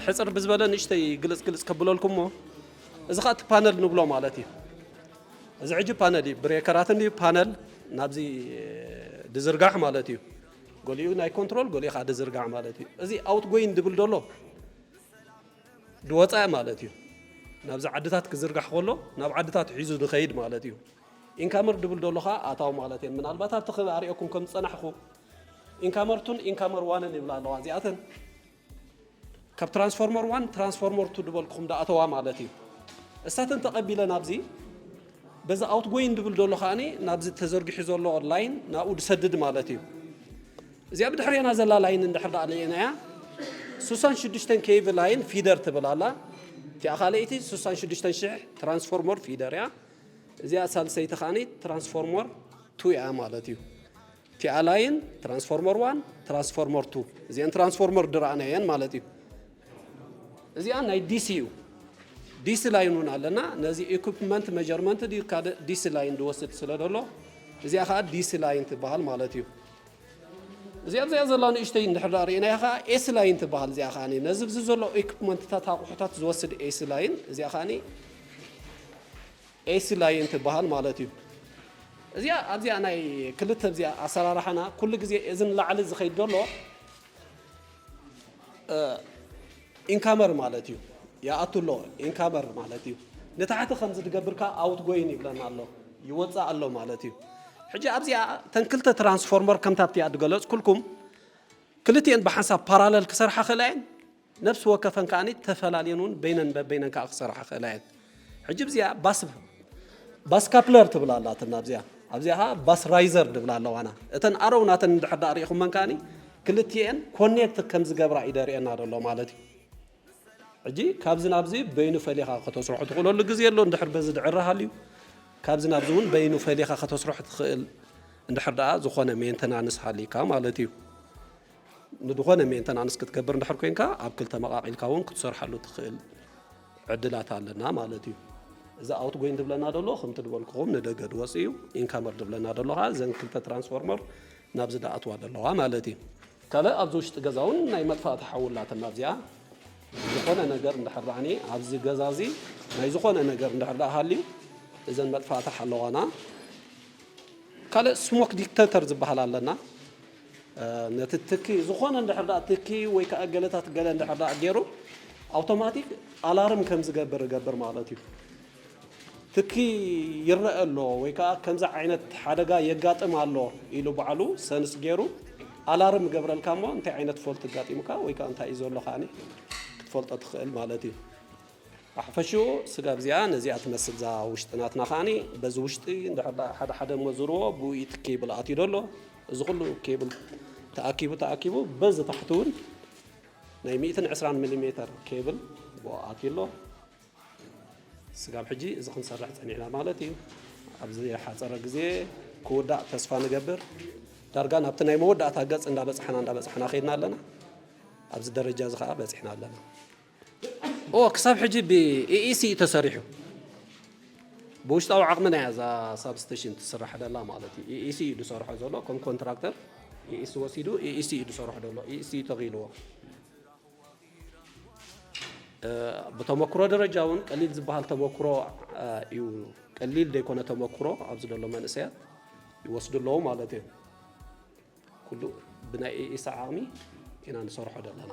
ሕፅር ብዝበለ ንእሽተይ ግልፅ ግልፅ ከብለልኩሞ እዚ ኸዓ እቲ ፓነል ንብሎ ማለት እዩ። እዚ ሕጂ ፓነል እዩ ብሬከራት እንዲ ፓነል ናብዚ ድዝርጋሕ ማለት እዩ። ገሊኡ ናይ ኮንትሮል ገሊኡ ከዓ ድዝርጋሕ ማለት እዩ። እዚ ኣውት ጎይን ድብል ደሎ ድወፃ ማለት እዩ። ናብዚ ዓድታት ክዝርጋሕ ከሎ ናብ ዓድታት ሒዙ ድኸይድ ማለት እዩ። ኢንካመር ድብል ደሎ ከዓ ኣታው ማለት እየን። ምናልባት ኣብቲ ክብ ኣርእየኩም ከም ዝፀናሕኩ ኢንካመር ቱን ኢንካመር ዋንን ይብላ ኣለዋ እዚኣተን ካብ ትራንስፎርመር ዋን ትራንስፎርመር ቱ ድበልኩም ዳኣተዋ ማለት እዩ። እሳተን ተቐቢለ ናብዚ በዚ ኣውት ጎይን ድብል ደሎ ከዓኒ ናብዚ ተዘርጊሑ ዘሎ ላይን ናብኡ ድሰድድ ማለት እዩ። እዚኣ ብድሕሬና ዘላ ላይን እንድሕር ዳኣ ለየናያ ስሳን ሽዱሽተን ኬቪ ላይን ፊደር ትብል ኣላ። እቲኣ ካልኣይቲ ስሳን ሽዱሽተን ሽሕ ትራንስፎርመር ፊደር እያ። እዚኣ ሳልሰይቲ ከዓኒ ትራንስፎርመር ቱ እያ ማለት እዩ። እቲኣ ላይን ትራንስፎርመር ዋን፣ ትራንስፎርመር ቱ፣ እዚአን ትራንስፎርመር ድረኣናየን ማለት እዩ። እዚኣ ናይ ዲሲ እዩ። ዲሲ ላይን እውን ኣለና። ነዚ ኢኩፕመንት መጀርመንት ድዩ ካልእ ዲሲ ላይን ዝወስድ ስለ ዘሎ እዚኣ ከዓ ዲሲ ላይን ትበሃል ማለት እዩ። እዚኣ ኣብዚኣ ዘላ ንእሽተይ እንድሕር ደኣ ርኢናያ ከዓ ኤሲ ላይን ትበሃል። እዚኣ ከዓ ነዚ ብዚ ዘሎ ኢኩፕመንትታት ኣቑሑታት ዝወስድ ኤሲ ላይን እዚኣ ከዓ ኤሲ ላይን ትበሃል ማለት እዩ። እዚኣ ኣብዚኣ ናይ ክልተ እዚኣ ኣሰራርሓና ኩሉ ግዜ እዚ ንላዕሊ ዝኸይድ ዘሎ ኢንካመር ማለት እዩ። ይኣቱ ኣሎ ኢንካመር ማለት እዩ። ንታሕቲ ከምዚ ዝገብርካ ኣውት ጎይን ይብለና ኣሎ፣ ይወፅእ ኣሎ ማለት እዩ። ሕጂ ኣብዚኣ ተን ክልተ ትራንስፎርመር ከምታ ኣብቲኣ ዝገለፅኩልኩም ክልቲኤን ብሓንሳብ ፓራለል ክሰርሓ ክእላ እየን። ነብሲ ወከፈን ከዓኒ ተፈላልየን እውን በይነን በበይነን ከዓ ክሰርሓ ክእላ እየን። ሕጂ ኣብዚኣ ባስ ባስ ካፕለር ትብል ኣላትና ኣብዚኣ ኣብዚኣ ከዓ ባስ ራይዘር ድብላ ኣለዋና። እተን ኣረው ናተን እንድሕር ደኣ ርኢኹመን ከዓኒ ክልቲኤን ኮኔክት ከም ዝገብራ እዩ ደርእየና ዘሎ ማለት እዩ። ሕጂ ካብዚ ናብዚ በይኑ ፈሊኻ ከተስርሖ ትኽእለሉ ግዜ ኣሎ። እንድሕር በዚ ድዕሪ ሃልዩ ካብዚ ናብዚ እውን በይኑ ፈሊኻ ከተስርሖ ትኽእል። እንድሕር ደኣ ዝኾነ ሜንተናንስ ሃሊካ ማለት እዩ። ንድኾነ ሜንተናንስ ክትገብር እንድሕር ኮይንካ ኣብ ክልተ መቓቒልካ እውን ክትሰርሓሉ ትኽእል ዕድላት ኣለና ማለት እዩ። እዚ ኣውት ጎይን ድብለና ደሎ ከምቲ ድበልኩኹም ንደገ ድወፅ እዩ። ኢንካመር ድብለና ደሎ ከዓ እዘን ክልተ ትራንስፎርመር ናብዚ ደኣትዋ ደለዋ ማለት እዩ። ካልእ ኣብዚ ውሽጢ ገዛ እውን ናይ መጥፋእቲ ሓዊ ኣላትና ኣብዚኣ ዝኾነ ነገር እንድሕር ደኣኒ ኣብዚ ገዛ እዚ ናይ ዝኾነ ነገር እንድሕር ደኣ ሃልዩ እዘን መጥፋእቲ ሓለዋና ካልእ ስሞክ ዲክተተር ዝበሃል ኣለና። ነቲ ትኪ ዝኾነ እንድሕር ደኣ ትኪ ወይ ከዓ ገለታት ገለ እንድሕር ደኣ ገይሩ ኣውቶማቲክ ኣላርም ከም ዝገብር ይገብር ማለት እዩ። ትኪ ይረአ ኣሎ ወይ ከዓ ከምዚ ዓይነት ሓደጋ የጋጥም ኣሎ ኢሉ ባዕሉ ሰንስ ገይሩ ኣላርም ይገብረልካ እሞ እንታይ ዓይነት ፎልት ኣጋጢሙካ ወይ ከዓ እንታይ እዩ ዘሎ ከዓኒ ክትፈልጦ ትኽእል ማለት እዩ። ኣሕፈሽኡ ስጋብ እዚኣ ነዚኣ ትመስል እዛ ውሽጢ ናትና ከዓኒ በዚ ውሽጢ እንድሕር ደኣ ሓደ ሓደ እሞ ዝርዎ ብኡ እዩ እቲ ኬብል ኣትዩ ዘሎ። እዚ ኩሉ ኬብል ተኣኪቡ ተኣኪቡ በዚ ታሕቲ እውን ናይ ሚእትን ዕስራን ሚሊ ሜተር ኬብል ብኡ ኣትዩ ኣሎ። ስጋብ ሕጂ እዚ ክንሰርሕ ጸኒዕና ማለት እዩ። ኣብዚ ሓጸረ ግዜ ክውዳእ ተስፋ ንገብር። ዳርጋ ናብቲ ናይ መወዳእታ ገጽ እንዳበጻሕና እንዳበጻሕና ከይድና ኣለና። ኣብዚ ደረጃ እዚ ከኣ በጺሕና ኣለና። ኦ ክሳብ ሕጂ ብኢኢሲ እዩ ተሰሪሑ። ብውሽጣዊ ዓቕሚ ናይ እዛ ሳብስቴሽን ትስራሕ ደላ ማለት እዩ። ኢኢሲ እዩ ዝሰርሖ ዘሎ ከም ኮንትራክተር ኢኢሲ ወሲዱ ኢኢሲ እዩ ዝሰርሖ ዘሎ ኢኢሲ እዩ ተኺልዎ። እ፣ ብተመክሮ ደረጃ እውን ቀሊል ዝበሃል ተመክሮ እ፣ እዩ። ቀሊል ዘይኮነ ተመክሮ ኣብዚ ዘሎ መንእሰያት ይወስዱ ኣለዉ ማለት እዩ። ኩሉ ብናይ ኢኢሲ ዓቕሚ ኢና ንሰርሖ ዘለና።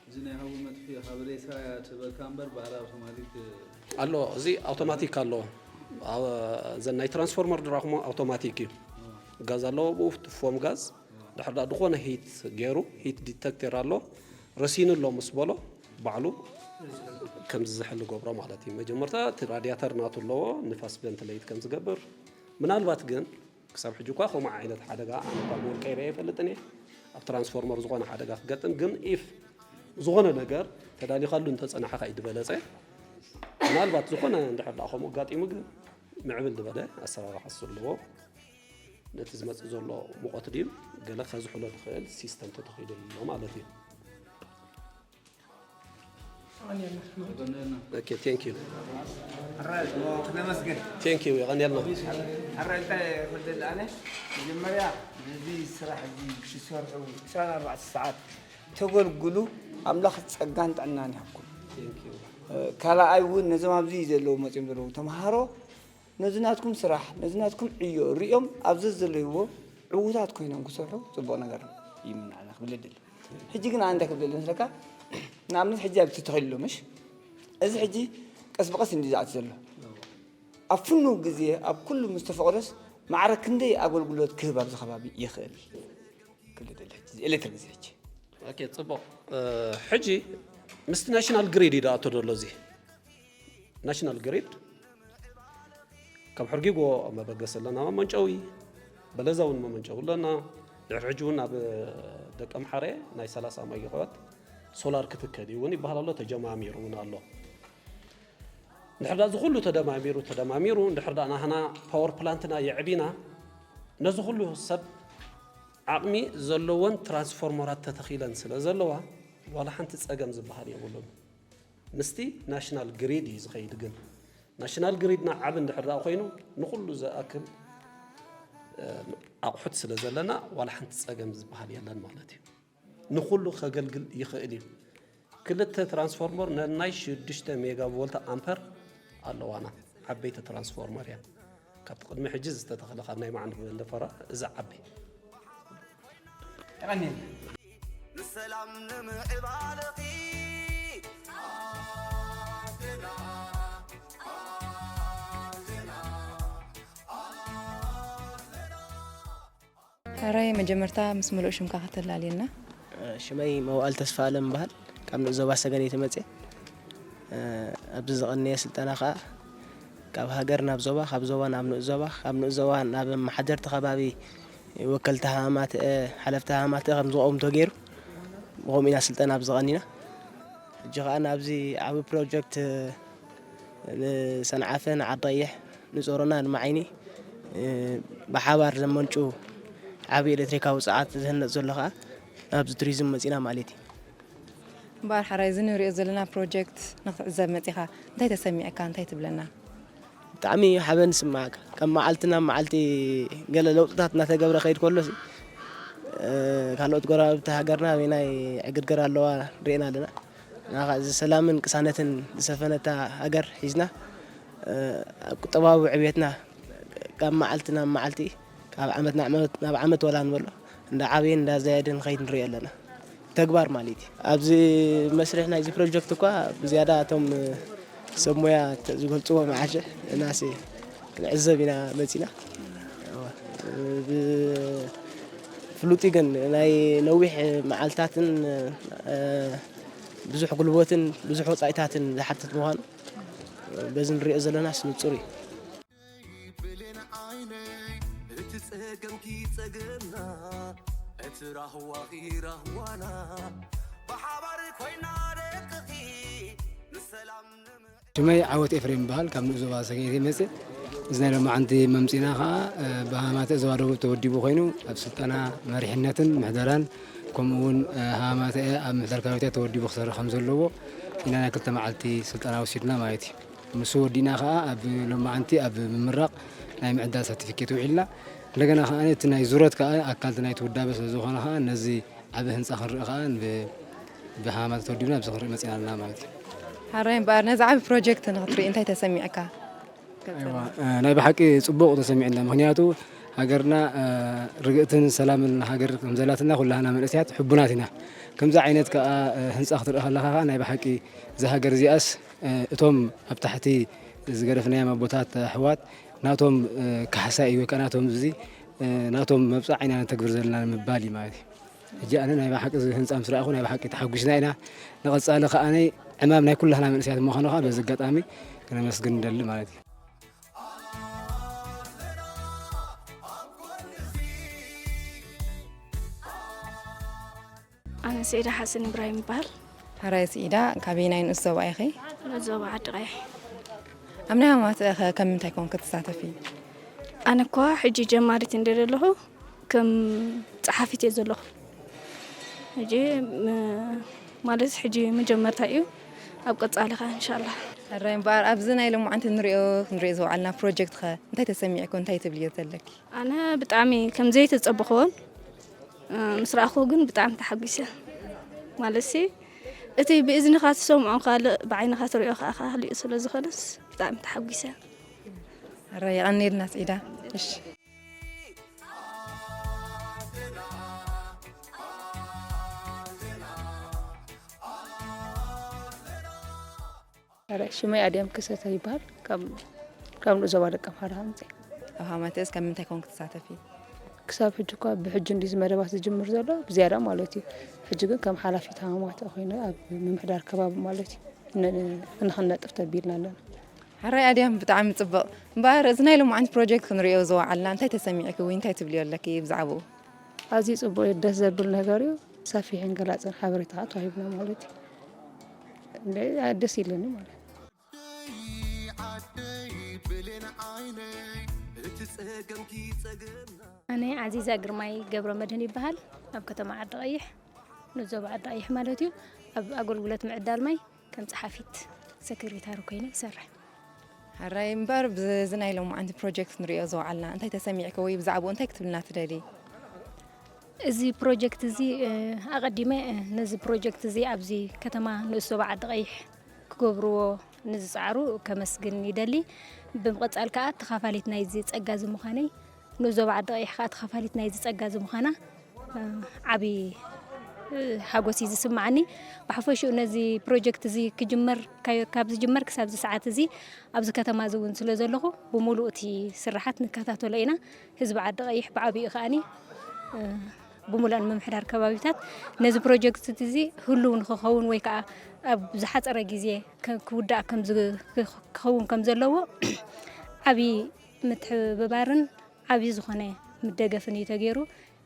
እዚ ናይ ሃዊ መጥፍኢ ካብ ሬሳ እያ ትበካ እምበር ባህሪ ኣውቶማቲክ ኣሎ። እዚ ኣውቶማቲክ ኣሎ። ኣው- እዘን ናይ ትራንስፎርመር ድራኹሞ ኣውቶማቲክ እዩ። ጋዝ ኣለዎ ብኡ ትፎም ጋዝ ድሕር ዳ ዝኾነ ሂት ገይሩ ሂት ዲተክተር ኣሎ ረሲኑ ኣሎ ምስ በሎ ባዕሉ ከምዚ ዝሕል ገብሮ ማለት እዩ። መጀመርታ እቲ ራዲያተር ናቱ ኣለዎ ንፋስ ቨንትሌት ከም ዝገብር ምናልባት ግን ክሳብ ሕጂ እኳ ከምኡ ዓይነት ሓደጋ ኣነ እኳ ብውልቀይ ርእየ ኣይፈልጥን እየ። ኣብ ትራንስፎርመር ዝኾነ ሓደጋ ክገጥም ግን ኢፍ ዝኾነ ነገር ተዳሊኻሉ እንተጸናሕኻ እዩ ዝበለጸ። ምናልባት ዝኾነ እንድሕር ደኣ ከምኡ ኣጋጢሙ ግን ምዕብል ዝበለ ኣሰራርሓ ዘለዎ ነቲ ዝመጽእ ዘሎ ሙቐት ድዩ ገለ ከዝሕሎ ዝኽእል ሲስተም ተተኺሉ ኣሎ ማለት እዩ። ኣንየና Okay, thank you. ነመስግን Thank you. የቐንየልና። ኣረ እንታይ ክብል ኣነ መጀመርያ ነዚ ስራሕ እዚ ክትሰርሑ ዕስራን ኣርባዕተ ሰዓት ተገልግሉ ኣምላኽ ጸጋን ጥዕናን ይሃብኩም። Thank you. ካልኣይ እውን ነዞም ኣብዚ ዘለዉ መፅኦም ዘለዉ ተምሃሮ ነዚ ናትኩም ስራሕ ነዚ ናትኩም ዕዮ ሪኦም ኣብዚ ዘለይዎ ዕዉታት ኮይኖም ክሰርሑ ፅቡቕ ነገር እዩ ምናና ክብል ድል ሕጂ ግን ኣንተ ክብል ድል ስለካ ንኣብነት ሕጂ ኣብዚ ተተኺሉ ምሽ እዚ ሕጂ ቀስ ብቀስ እንዲ ዝኣት ዘሎ ኣብ ፍኑ ግዜ ኣብ ኩሉ ምስ ተፈቕዶስ ማዕረ ክንደይ ኣገልግሎት ክህብ ኣብዚ ከባቢ ይኽእል ክብል ድል ሕጂ ኤሌክትሪክ ግዜ ሕጂ Okay, ጽቡቕ። ሕጂ ምስቲ ናሽናል ግሪድ እዩ ዝኣቶ ዘሎ እዚ ናሽናል ግሪድ ካብ ሕርጊጎ መበገሲ ኣለና መመንጨዊ በለዛ እውን መመንጨዊ ኣለና ድሕሪ ሕጂ እውን ኣብ ደቀምሓረ ናይ ሰላሳ መጊዋት ሶላር ክትከል እዩ እውን ይበሃል ኣሎ፣ ተጀማሚሩ እውን ኣሎ። እንድሕር ዳ እዚ ኩሉ ተደማሚሩ ተደማሚሩ እንድሕር ዳ ናህና ፓወር ፕላንትና የዕቢና ነዚ ኩሉ ሰብ ዓቕሚ ዘለወን ትራንስፎርመራት ተተኺለን ስለ ዘለዋ ዋላ ሓንቲ ጸገም ዝበሃል የብሉን። ምስቲ ናሽናል ግሪድ እዩ ዝኸይድ። ግን ናሽናል ግሪድና ዓቢ እንድሕር ዳ ኮይኑ ንኹሉ ዝኣክል ኣቑሑት ስለ ዘለና ዋላ ሓንቲ ጸገም ዝበሃል የለን ማለት እዩ። ንኹሉ ከገልግል ይኽእል እዩ። ክልተ ትራንስፎርመር ነናይ ሽዱሽተ ሜጋ ቮልት ኣምፐር ኣለዋና፣ ዓበይቲ ትራንስፎርመር እያ። ካብቲ ቅድሚ ሕጂ ዝተተኽለ ካብ ናይ መዓንዲ በለፈራ እዚ ዓቢ። የቐንየልና። ንሰላም ንምዕባለኺ ኣህለና ኣህለና ኣህለና ሕራይ መጀመርታ ምስ ምሉእ ሽምካ ከተላልየና። ሽመይ መዋእል ተስፋ ኣለም ይበሃል። ካብ ንኡስ ዞባ ሰገን እየ ተመፅየ። ኣብዚ ዝቐነየ ስልጠና ከዓ ካብ ሃገር ናብ ዞባ፣ ካብ ዞባ ናብ ንኡስ ዞባ፣ ካብ ንኡስ ዞባ ናብ ኣመሓደርቲ ከባቢ ወከልቲ ሃማማተ፣ ሓለፍቲ ሃማማተ ከም ዝቐውም ተገይሩ ብኸምኡ ኢና ስልጠና ኣብዚ ቀኒና። ሕጂ ከዓ ናብዚ ዓቢ ፕሮጀክት ንሰንዓፈ፣ ንዓዲ ቀይሕ፣ ንጾሮና፣ ንማዓይኒ ብሓባር ዘመንጩ ዓቢ ኤሌክትሪካዊ ጸዓት ዝህነጽ ዘሎ ከዓ ናብዚ ቱሪዝም መጺና ማለት እዩ። እምበኣር ሓራይ እዚ ንሪኦ ዘለና ፕሮጀክት ንክትዕዘብ መጺኻ እንታይ ተሰሚዕካ እንታይ ትብለና? ብጣዕሚ እዩ ሓበን ዝስማዓካ። ካብ መዓልቲ ናብ መዓልቲ ገለ ለውጥታት እናተገብረ ከይድ ከሎ ካልኦት ጎረባብቲ ሃገርና ኣበየናይ ዕግርግር ኣለዋ ርኢና ኣለና። ንዓኻ እዚ ሰላምን ቅሳነትን ዝሰፈነታ ሃገር ሒዝና ኣብ ቁጠባዊ ዕብየትና ካብ መዓልቲ ናብ መዓልቲ ካብ ዓመት ናብ ዓመት ናብ ዓመት ወላ ንበሎ እንዳ ዓበየን እንዳ ዘየደ ንኸይድ ንሪኦ ኣለና። ተግባር ማለት እዩ። ኣብዚ መስርሕ ናይዚ ፕሮጀክት እኳ ብዝያዳ እቶም ሰብ ሞያ ዝገልፅዎ መዓሸ እናሴ ክንዕዘብ ኢና መፂና። ፍሉጥ ግን ናይ ነዊሕ መዓልታትን ብዙሕ ጉልበትን ብዙሕ ወፃኢታትን ዝሓትት ምዃኑ በዚ ንሪኦ ዘለናስ ንፁር እዩ። ብሌን ዓይነይ እቲ ጸገምኪ ጸገምና እቲ ራህዋኺ ራህዋና ብሓባር ኮይና ደቅኺ ንሰላም ንምዕ ሽመይ ዓወት ኤፍሬም ይበሃል። ካብ ንኡስ ዞባ ሰገን እየ መፅእ። እዚ ናይ ሎማዓንቲ መምፅኢና ከዓ ብሃማተ ዞባ ደቡብ ተወዲቡ ኮይኑ ኣብ ስልጠና መሪሕነትን ምሕደራን ከምኡ እውን ሃማተ ኣብ ምሕዳር ከባቢታት ተወዲቡ ክሰርሕ ከም ዘለዎ ኢና ናይ ክልተ መዓልቲ ስልጠና ወሲድና ማለት እዩ። ምስ ወዲእና ከዓ ኣብ ሎማዓንቲ ኣብ ምምራቕ ናይ ምዕዳል ሰርቲፊኬት ውዒልና። እንደገና ከዓ እቲ ናይ ዙረት ከዓ ኣካል እቲ ናይቲ ውዳበ ስለ ዝኾነ ከዓ ነዚ ዓቢ ህንፃ ክንርኢ ከዓ ብ- ብሃማት ተወዲብና ኣብዚ ክንርኢ መፂና ኣለና ማለት እዩ። ሓራይ እምበኣር ነዚ ዓቢ ፕሮጀክት ንክትርኢ እንታይ ተሰሚዕካ? ገልፀልና። ኣይዋ፣ ናይ ብሓቂ ፅቡቕ ተሰሚዕና። ምክንያቱ ሃገርና ርግእትን ሰላምን ሃገር ከምዘላትና ኩላህና መንእሰያት ሕቡናት ኢና። ከምዚ ዓይነት ከዓ ህንፃ ክትርኢ ከለካ ከዓ ናይ ብሓቂ እዛ ሃገር እዚኣስ እቶም ኣብ ታሕቲ ዝገደፍናዮም ኣቦታት ኣሕዋት ናቶም ካሕሳ እዩ ወይ ከዓ ናቶም እዚ ናቶም መብፃዕ ኢና ነተግብር ዘለና ንምባል እዩ ማለት እዩ። ሕጂ ኣነ ናይ ብሓቂ እዚ ህንፃ ምስ ረኣኹ ናይ ብሓቂ ተሓጒስና ኢና። ንቐፃሊ ከዓ ዕማም ናይ ኩላህና መንእሰያት ምዃኑ ከዓ በዚ ኣጋጣሚ ክነመስግን ንደሊ ማለት እዩ። ኣነ ስዒዳ ሓሰን ኢብራሂም ይበሃል። ሕራይ ስዒዳ፣ ካበየናይ ንኡስ ዞባ ኢኺ? ዞባ ዓዲ ቀይሕ። ኣብ ናይ ሃማተ ከ ከም ምንታይ ኮንኪ ትሳተፊ? ኣነ እኳ ሕጂ ጀማሪት እንደ ዘለኹ ከም ጸሓፊት እየ ዘለኹ። ሕጂ ም- ማለት ሕጂ መጀመርታ እዩ። ኣብ ቀጻሊ ኸ እንሻላ። ሕራይ እምበኣር ኣብዚ ናይ ሎማዓንቲ ንሪኦ ክንሪኦ ዝወዓልና ፕሮጀክት ኸ እንታይ ተሰሚዕኪ እንታይ ትብልዮ ዘለኪ? ኣነ ብጣዕሚ ከም ዘይተጸበኽዎን ምስ ረኣኽዎ ግን ብጣዕሚ ተሓጒሰ። ማለትሲ እቲ ብእዝንኻ ትሰምዖን ካልእ ብዓይንኻ ትሪኦ ከዓ ካሊእ ስለ ዝኾነስ ብጣዕሚ ተሓጒሰ። ሕራይ የቐንየልና ስዒዳ። እሺ። ሽመይ ኣድያም ከሰተ ይበሃል። ካብ ንኡስ ዞባ ደቀምሓረ እየ መፂአ። ኣብ ሃማተስ ካብ ምንታይ ኮንኪ ትሳተፊ? ክሳብ ሕጂ እኳ ብሕጂ እንድዩ እዚ መደባት ዝጅምር ዘሎ ብዝያዳ ማለት እዩ። ሕጂ ግን ከም ሓላፊት ሃማማተ ኮይነ ኣብ ምምሕዳር ከባቢ ማለት እዩ ንኽንነጥፍ ተቢልና ኣለና። ሕራይ ኣድያም ብጣዕሚ ፅብቕ። እምበኣር እዚ ናይ ሎማዓንቲ ፕሮጀክት ክንሪኦ ዝወዓልና እንታይ ተሰሚዕኪ ወይ እንታይ ትብልዮ ኣለኪ ብዛዕብኡ? ኣዝዩ ጽቡቕ እዩ፣ ደስ ዘብል ነገር እዩ። ሰፊሕን ገላጽን ሓበሬታ ተዋሂብና ማለት እዩ። እንደ ደስ ኢለኒ ማለት እዩ። ኣነ ዓዚዛ ግርማይ ገብረ መድህን ይበሃል። ኣብ ከተማ ዓዲ ቀይሕ፣ ንዞባ ዓዲ ቀይሕ ማለት እዩ። ኣብ ኣገልግሎት ምዕዳል ማይ ከም ጸሓፊት፣ ሰክሬታሪ ኮይነ ይሰርሕ። ሕራይ እምበር፣ ብዚ ናይ ሎማዓንቲ ፕሮጀክት ንሪኦ ዝወዓልና እንታይ ተሰሚዕኪ ወይ ብዛዕባኡ እንታይ ክትብልና ትደሊ? እዚ ፕሮጀክት እዚ፣ እ፣ ኣቐዲመ፣ እ፣ ነዚ ፕሮጀክት እዚ ኣብዚ ከተማ ንኡስ ዞባ ዓዲ ቀይሕ ክገብርዎ ንዝጸዓሩ ከመስግን ይደሊ። ብምቕጻል ከኣ ተኻፋሊት ናይዚ ጸጋ እዚ ምዃነይ፣ ንኡስ ዞባ ዓዲ ቀይሕ ከኣ ተኻፋሊት ናይዚ ጸጋ እዚ ምዃና፣ እ፣ ዓቢ፣ እ፣ ሓጎስ እዩ ዝስምዓኒ። ብሓፈሽኡ ነዚ ፕሮጀክት እዚ ክጅመር፣ ካዮ-፣ ካብ ዝጅመር ክሳብ እዚ ሰዓት እዚ ኣብዚ ከተማ እዚ እውን ስለ ዘለኹ፣ ብምሉእ እቲ ስራሓት ንከታተሎ ኢና። ህዝቢ ዓዲ ቀይሕ ብዓቢኡ ከኣኒ፣ እ፣ ብምሉእን ምምሕዳር ከባቢታት ነዚ ፕሮጀክት እዚ ህሉው ንክኸውን ወይ ከዓ ኣብ ዝሓፀረ ግዜ ከ-፣ ክውዳእ ከም ዝ-፣ ክኸውን ከም ዘለዎ ዓቢ ምትሕብባርን ዓቢ ዝኾነ ምደገፍን እዩ ተገይሩ።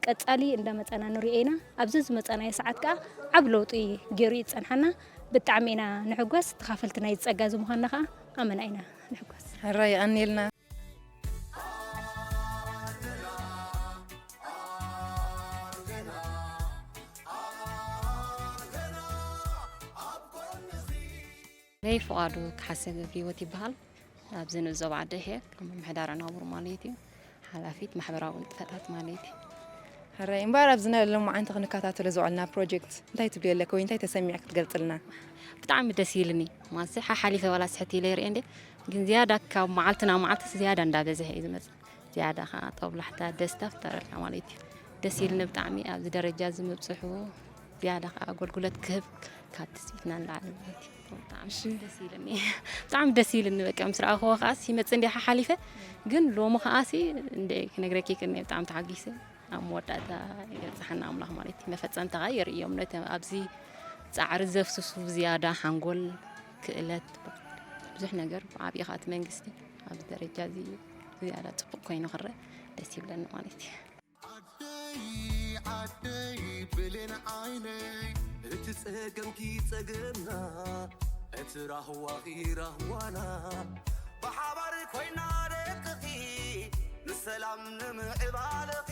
ቀጻሊ እንዳመጻና ንሪኦ ኢና። ኣብዚ ዝመጻናዮ ሰዓት ከኣ ዓቢ ለውጢ ገይሩ እዩ ዝጸንሓና። ብጣዕሚ ኢና ንሕጎስ። ተኻፈልቲ ናይ ዝጸጋ እዚ ምዃንና ከኣ ኣመና ኢና ንሕጎስ። ሕራይ የቐንየልና። ናይ ፍቓዱ ካሕሰ ገብረህይወት ይበሃል። ኣብዚ ንኡስ ዞባ ዓዲ ቀይሕ ከም ምምሕዳር ኣናቡር ማለት እዩ። ሓላፊት ማሕበራዊ ንጥፈታት ማለት እዩ። ሕራይ እምበኣር፣ ኣብዚ ናይ ሎማዓንቲ ክንከታተሎ ዝውዕልና ፕሮጀክት እንታይ ትብልዮ ኣለኪ ወይ እንታይ ተሰሚዕኪ ክትገልጽልና? ብጣዕሚ ደስ ኢልኒ። ማለትሲ ሓሓሊፈ ዋላ ስሕት ኢለ ይርእየ እንዴ፣ ግን ዝያዳ ካብ መዓልቲ ናብ መዓልቲ ዝያዳ እንዳበዝሐ እዩ ዝመጽእ። ዝያዳ ከዓ ጦብላሕታ ደስታ ፍጠረልካ ማለት እዩ። ደስ ኢልኒ ብጣዕሚ ኣብዚ ደረጃ እዚ ምብጽሑ፣ ዝያዳ ከዓ ኣገልግሎት ክህብ ካብ ትጽቢትና ንላዕሊ ማለት እዩ። ብጣዕሚ እሺ። ደስ ኢልኒ። ብጣዕሚ ደስ ኢልኒ። በቃ ምስ ረኣኽዎ ከዓስ ይመጽእ እንዲ ሓሓሊፈ፣ ግን ሎሚ ከዓሲ እንደ ክነግረኪ ክኒ ብጣዕሚ ተሓጊሰ። ኣብ መወዳእታ የብጽሓና ኣምላኽ ማለት እዩ። መፈጸምታ ከዓ የርእዮም ነቲ ኣብዚ ጻዕሪ ዘፍስሱ ዝያዳ ሓንጎል፣ ክእለት፣ ብዙሕ ነገር ብዓቢኡ ከዓ እቲ መንግስቲ ኣብዚ ደረጃ እዚ ዝያዳ ጽቡቕ ኮይኑ ክረአ ደስ ይብለኒ ማለት እዩ። ዓደይ ዓደይ ብሌን ዓይነይ እቲ ጸገምኪ ጸገምና እቲ ራህዋኺ ራህዋና ብሓባር ኮይና ደቅኺ ንሰላም ንምዕባልኺ